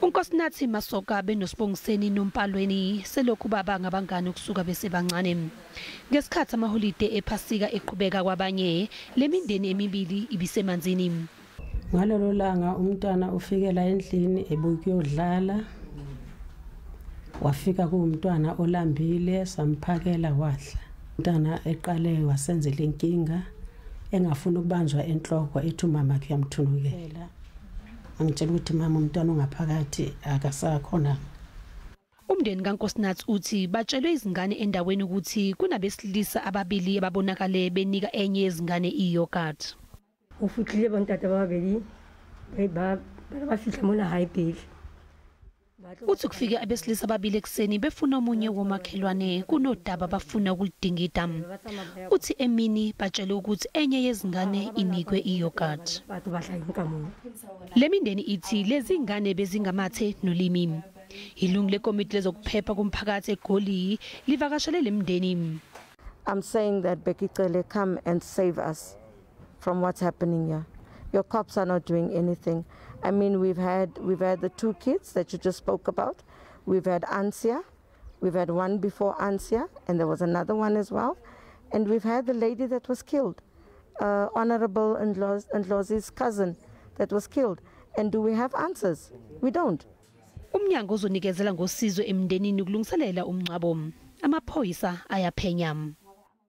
UNkosinathi Masoka benoSibongiseni Nompalweni selokhu baba ngabangani ukusuka besebancane. Ngesikhathi amaholide ePhasika eqhubeka kwabanye, le mindeni emibili ibisemanzini. Ngalelo langa umntwana ufikela endlini ebukuyodlala, wafika kuwumntwana olambile, samphakela wadla. Umntwana eqale wasenzela inkinga engafuni ukubanjwa enhloko, ethi umama wakhe uyamthunukela. Angitshela ukuthi mama umntwana ungaphakathi akasakhona. Umndeni kaNkosinathi uthi batshelwe izingane endaweni ukuthi kunabesilisa ababili ababonakale benika enye yezingane i-yogurt. O fihlile bontate ba babedi ba ba fihla mona hae pele. Uthi kufike abesilisa ababili ekuseni befuna omunye womakhelwane kunodaba bafuna ukulidingida. Uthi emini batshele ukuthi enye yezingane inikwe i-yogurt. Batho ba hlaheng ka moo. Le mindeni ithi lezi ngane bezingamathe nolimi. Ilungu lekomiti lezokuphepha kumphakathi eGoli livakashele le mndeni. I'm saying that Bheki Cele, come and save us from what's happening here. Your cops are not doing anything. I mean, we've had the two kids that you just spoke about. We've had Ansia, we've had one before Ansia, and there was another one as well. And we've had the lady that was killed, Honorable Ndlozi's cousin that was killed. And do we have answers? We don't. Umnyango uzonikezela ngosizo emndenini ukulungiselela umngcwabo. Amaphoyisa ayaphenya.